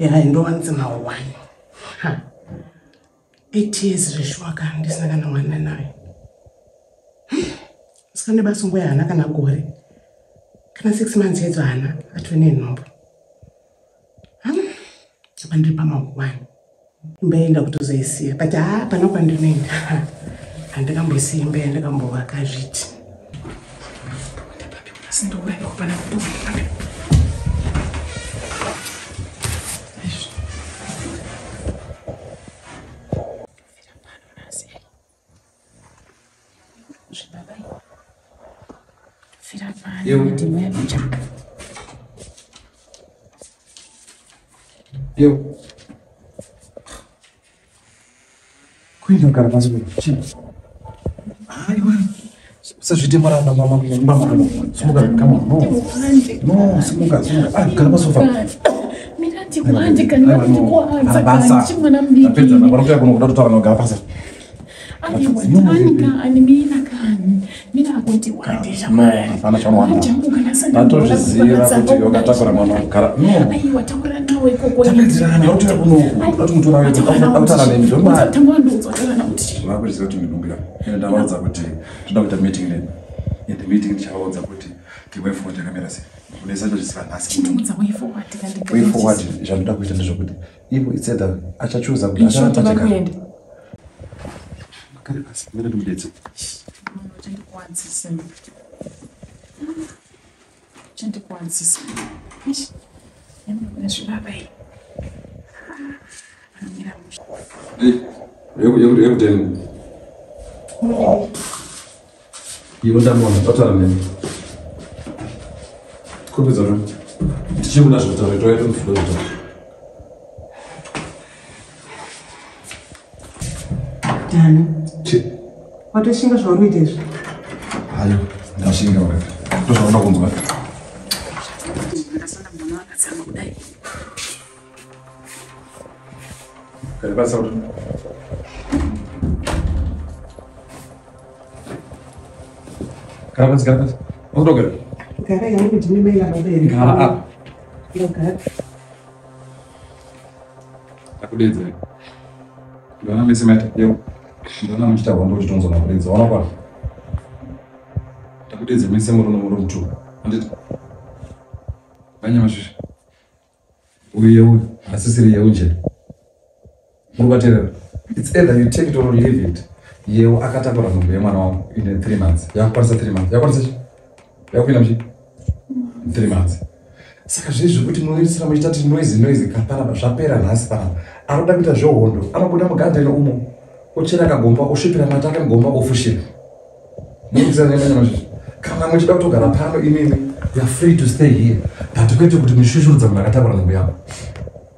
Ya, ndowanzi ma1. Ha. 8 years zveshuwa ka ndisina kana mwana naye. Saka nebasa nguva haana kana gore. Kana 6 months yedzo haana atove nenhumbu. Apa ndiri pama1. Imba yaenda kutozoisiya but haa pana kwandinoenda. Handingambosiyi imba yandakambovaka zviti. Eu. Eu. Kuenda kugara pasi kuno. Chii? Aiwa. Usazviite mara mama mama mama. Simuka, come on. No. No, simuka, simuka. Ah, gara pasofa. Mina ndikuhande kani ndikuhanza Basa. kani chimwana mudiki. Tapedza na vanokuya kuno kuda kutaura nogara pasi. Aiwa tani kani mina kani. Mina akuti wande shamani. Hapana chaunowanda. Jangu kana sanda. Ndatozviziva kuti wakatakura mwana wagara. No. Aiwa taura nawe ikoko. Tapedzerana, hautouya kuno uku. Kuda kuti mutora wedu. Akutaura neni zvomari. Tanga wandiudza taura kuti. Vakuziva kuti ndinongira. Ende ndavaudza kuti toda kuita meeting neni. Ende meeting ndichavaudza kuti the way forward yakamira sei. Unesachozviziva nhasi. Chindiudza way forward kandi. Way forward zvandinoda kuita ndezvekuti ivo it's either achachuza kuti In short acharamba achagara. vakuenda. Gare pasi, mira ndimudetse. Chandikuwanzisa. Chandikuwanzisa. Eish. Yamuna zvibaba iyi. Anomira mushe. Yekuteni. Ivo ndamuona, tautaura neni. Kurupidza ro. Tichikuda zvekutaura, toya tomufuda zvekutaura. Dani, Chi. watoshinga zvauri kuita izvi. Hayo, ndashinga wena. Ndozvaunoda kunzwa. Ndakasanda mwana wakatsama kudai. Gare pasi kuti. Gara pasi, gara pasi. Unoda kugara? Gara yangu ndine mai nababa here. Gara apa. Ndogara. Ndakudedza. Ndaona mese maita. Yeu. Ndaona muchiita hondo uchitonzwa nakudedza. Waona kwana? Ndakudedza mese muri muri mutu. Handiti? Vanyamashusha. Uyu yeu hasisiri yeu nje. Muri kubaterera. It's either you take it or leave it. Yeu akatakura nhumbu yemwana wangu in 3 months. Yakukwanisa 3 months. Yakukwanisa chi? Yakupinda muchi? 3 months. Saka zvezvi zvekuti munoisira muchiita ti noise noise kapanapa zvapera nhasi panapa. Anoda kuita zvehondo anobuda mugadheni umo ochera kagomba osvipira mata ake mugomba ofushira. Munoziva nenyama zvizvi. Kana muchida kutogara pano imimi, you are free to stay here. But kwete kuti mushushurudza munhu akatakura nhumbu yako.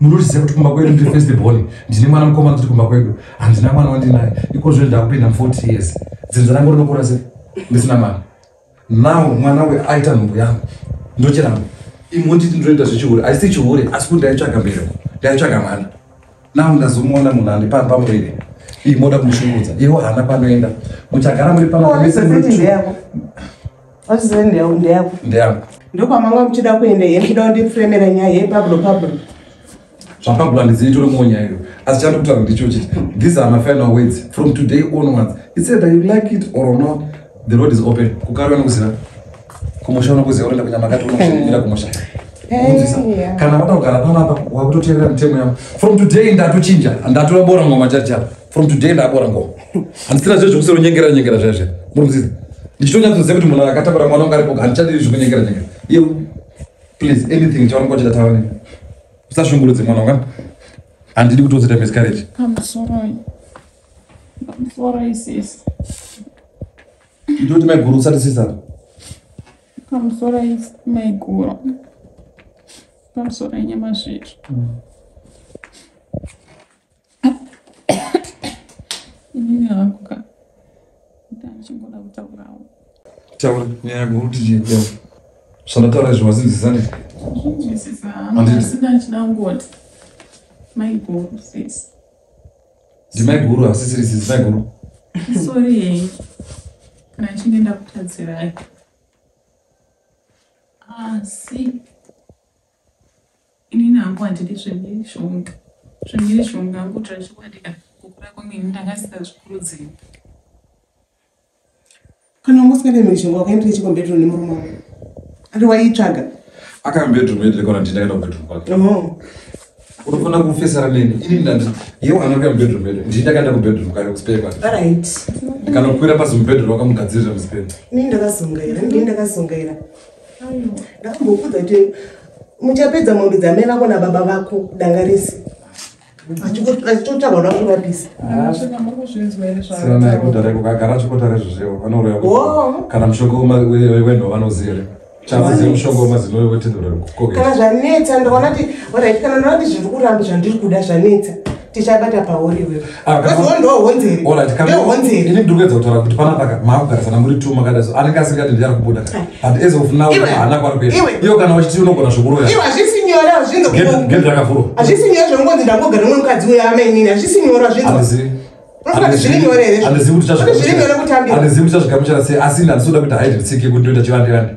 Munoziva kuti kumba kwedu ndiri first born. Ndine mwana mukomana ndiri kumba kwedu. Handina mwana wandinaye. Iko zvino ndakupinda mu 40 years. Dzinza rangu rinokura sei? Ndisina mwana. Now mwana uyu aita nhumbu yangu. Ndochiramba. Imi nditi ndinoita zvechihure. Haisi chihure asi kuti ndaitsvaga mbereko. Ndaitsvaga mwana. Now ndazomuona munhu andi pamuviri. Ii moda kumushungurudza. Iwo haana kwanoenda. Muchagara muri pano mese muri Wasiseti ndeyako. Wasiseti ndeyako. ndeyangu. Ndokwamanga muchida kuenda here muchida kundifuremera nyaya yePablo Pablo. Zvapablo handizivi tori muonya iyo. Asi chandikutaura ndichochi. These are my final words. From today onwards. It's either you like it or not. The road is open. Kukari unokuziva. Kumusha unokuziva unoenda kunyamakati unokusvikira kumusha. Unonzwisa? Yeah. Kana wada kugara panapa wakutoteerera mitemo yangu. From today ndatochinja. Ndatorabora ngoma chacha. From today ndabora ngoma. Handisina zve zvekusero nyengera nyengera zvezve. Muri kuziva? Ndichitonyatsoziva kuti munhu akatakura mwana wangu aripo handichadiri zvekunyengera nyengera. Iwe please anything chaunenge uchida taura neni. Usashungurudze mwana wangu. Handidi kuti uzoita miscarriage. Pamusoroi. Pamusoroi sis. Ndoti maiguru usati sisa. Pamusoroi maiguru. Pamusoroi nyamazvizvi. Inini hangu ka. Ndichingoda kutaurawo. Taura nyaya yako kuti chii? Zvandataura izvi wazinzwisisa nditi? Zvinzwisisa hangu Handiti. asi ndachida kungoti maiguru sis. Ndimaiguru hasisiri sisi maiguru. Sorry henyu kana ndichinge ndakutadzirai. Asi Inini hangu handidi zvemhirizhonga. Zvemhirizhonga hangu kutaura chokwadi ka kukura kwangu ini ndanga ndisingazvikurudziri. Kana wanga usingade mhirizhonga, wakaendera chiko bedroom nemurume wako? Ati waitsvaga? Akauya mubedroom yedu, kana ndini ndakaenda kubedroom kwake. Oh. Unofanira kufesara neni. Ini ndandi yewo haana kuuya mubedroom yedu, ndini ndakaenda kubedroom kwake, kuspare kwake. Alright. Ndikanokwira pasi mubedroom, wakamugadzirira muspare. Inini ndakazungaira, ndini ndakazungaira. Aiwa. Ndakambokudza kuti muchapedza mombe dzamai vako nababa vako, danga rese achitotsvagwa nakurapisa. Svika muri kuzvinzwa here? Sina naye kudhara iko kagara achikotara izvozvo, vanouya. Oh. Kana mushonga wenhova vanoziva here? Chaanoziva mushonga wemazino wetendero. Kana zvanetsa, ndikaona kuti alright, kana ndaona kuti zviri kuramba zvandiri kuda zvanetsa, tichabata pauri iwewe. Ah, Kaziwo ndohonzeri. Ndohonzeri. Ini ndiri kuedza kutaura kuti panapa maakugarisana muri two makadai, so anenge asingati ndiari kubuda, but as of now Iwe. haana kwari kuenda. Iwe. Iyo kana uchiti unogona zvokuroya, Iwe, hazvisi nyore, hazvinzi. Gedhi rakavhurwa. Hazvisi nyore zvongonzi ndangogara nemwe mukadzi uyo amainini, hazvisi nyore, hazvinzi. Handizivi. Unofunga kuti zviri nyore here? Handizivi kuti Kuti zviri nyore kutambira? Handizivi kuti chazvigamuchira sei, asi ini handisi kuda kuti hide tsiki yekuti ndoita chivande vande.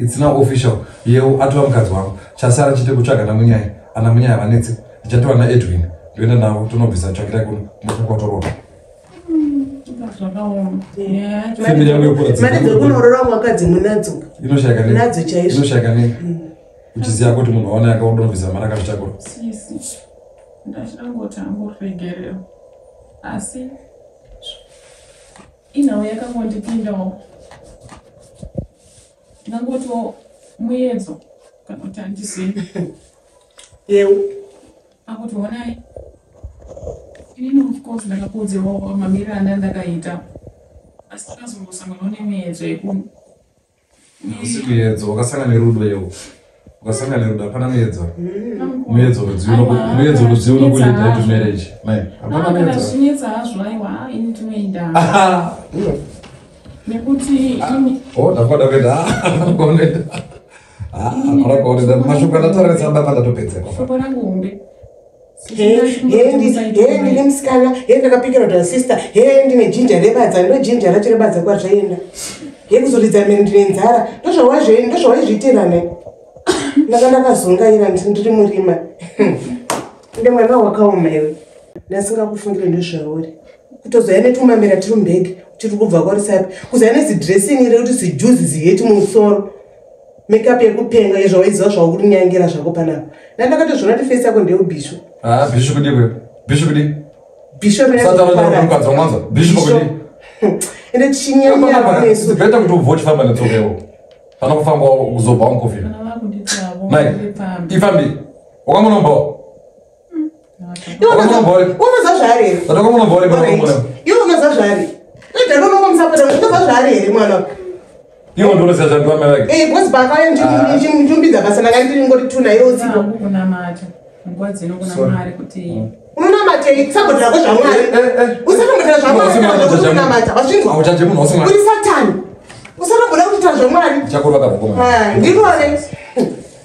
It's now official, yeu atova mukadzi wangu. Chasara chite kutsvaga namunyai. Ana munyai havanetsi, ndichatova naEdwin, ndoenda navo tonobvisa tsvakirai kuno motokotorora. Zvakaoma. Nyaya yacho. Family yangu yokura. Mari dzekunorora mwakadzi munadzo. Inoshayika nei? Nadzo chaizvo. Inoshayika nei uchiziva kuti munhu waona yakaudonobvisa mari akazvitakura? Sisi, ndachida hangu ruregerero, asi inhau yakangondipindawo, ndingangotiwo muedzo kana kuti handizivi. Yeu. Akuti honai, inini of course ndakakuudzirawo mamiriro anda ndakaita, asi ndakazombosanganawo nemiyedzo yeku Usi muedzo, wakasangana nerudo. Yeu, wakasangana nerudo, hapana muedzo. Muedzo Aiwa, muedzo rudzivo zvinetsa unokulead to hazvo. marriage mai, hapana Ah, kana muedzo. zvinetsa hazvo, aiwa, ini ndinoenda Ah, nekuti ini oh, ndakwada kuenda, hapana kuonenda, hapana kuonenda. Mashoko andataura baba, ndatopedzera. Shoko rangu hombe. He, ndine musikana, he, ndakapikira kuti sister, he, ndine jinja rebadza, ndo jinja racho rebadza kwazvaenda, he, kuzoridza mene, ndine nzara. Ndozvawaizviitira ne ndanga ndakazungaira, ndiri murima. Ende mwana wakaoma iwe, ndasingakufungire ndozvauri kutozoya netumamira tiri mubhegi tiri kubva kwarisapi, kuzoya nezidressing rekuti zijuzi ziheti mumusoro, makeup yekupenga yezvawaiziva zvakurinyangira zvako panapa. Ndandakatozviona kuti face yako ndeubhishu. Ah, bhishu kudi kwe? Bhishu kudi? Bhisho. Usataura mukadzi wamwanza. Bhishu pakudi? Ende tichinyanya nesu. Better kuti ubve uchifamba netsoka iwo pana kufamba kuzobva mukofini. Kana vakunditavo. Mai, ifambi wakamunombawo. Unoziva zvaari here? Wakamunombawo. Alright. Iwe unoziva zvaari, idanonomusapota, unoziva zvaari here mwana? Iwo ndinoziva zvandiwa mai vake. Eh, because pakauya ndichimutumbidza basa, ndanga ndiringori tuna iwe usipo. Hangu kunamata nguva dzino kuna Sorry. Mwari kuti Unonamatei? Kusabhodhera kwezvamwari, usatombodhera zvamwari kana kuti unamata, wazvinzwa? Auchaje munhu wasimwari. Uri satani, usatomboda kuita zvamwari. Chakurwa kabva. Ah, ndirove,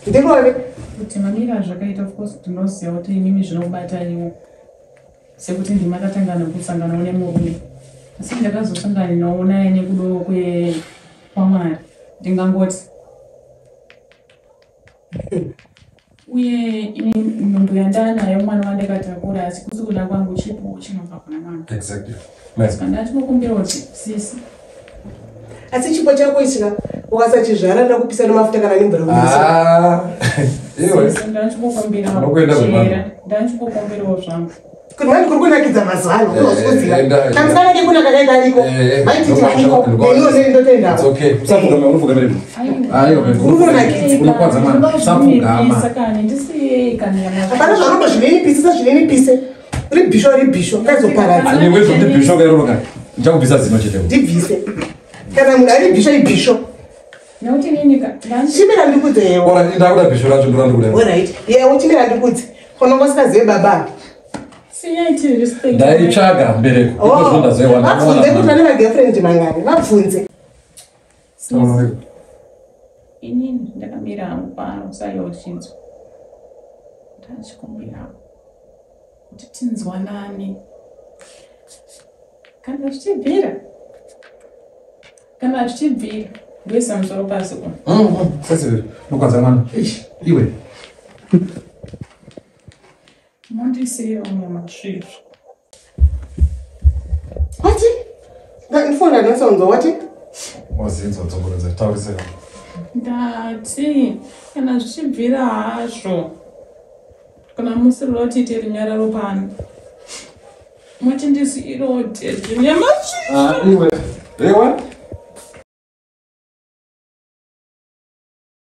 ndirove. Kuti mamiro azvakaita, of course ndinoziva kuti imimi zvinobataniwo sekuti ndimakatanga nekusanganawo nemurume, asi ndakazosanganawo naye nekudo kwamwari, ndingangoti. Uye ini nhumbu yandanayo mwana wandakatakura, asi kusi kuda kwangu, chipo chinobva kuna Mwari. Exactly. Mai. Saka ndachinokumbira kuti sisi Asi chipo chako ichika ukasachizvara, ndakupisa nemafuta kana nemvura kumeso. Ah, iwe. Sisi, ndachinokumbirawo Unokuenda kwemwana. chera, ndachinokumbirawo zvangu. Kuti mani kuri kunakidza mazuva ano. Eh, Kunosikudzira enda, enda. kamusikana kekunaka kaita ariko. Eh, Maititi ariko, neniwo neni It's ndotoendawo. okay. Usapfugama, unopfugamira. Aiwa, Unonakidza. unokwadza mwana. Usapfugama. Kani ndisiyei kani. Hapana zvanombo zvinenipise, sazvinenipise, uri bhisho, uri bhisho, kaizoparadza. Newe zvokuti bhisho kairoro kani. Ndichakubvisa zino chete. Ndibvise. Kana munhu ari bhisho, ibhisho. Nekuti inini Chimira ndikudze, yewo. Ora, ndakuda bhisho racho, ndora ndikuda. Alright, yewo, chimira ndikudze. Kana ungasingazive baba. Siyaiti respect. Ndaitsvaga mbereko. Iko zvino ndazoiwana. Vabvunze kuti vane magirlfriend mangani, vabvunze. Sisi, inini ndakamira hangu pano sayochinzwa, ndachikumbirawo kuti tinzwanane kana zvichibvira, kana zvichibvira ndoisa musoro pasi kuno. Sasa nokwadza mwana. Eish, iwe. Mondisiirawo nyamasvisva. Wati? Ndifona ndinosaunzwa wati? Wazinzwa dzokorodza tauriseka. Ndati kana zvichibvira hazvo kana musiri kuda kuti tiite runyararo pano mochindisiirawo tete nyamasvisva. Ah, iwe. Iwe.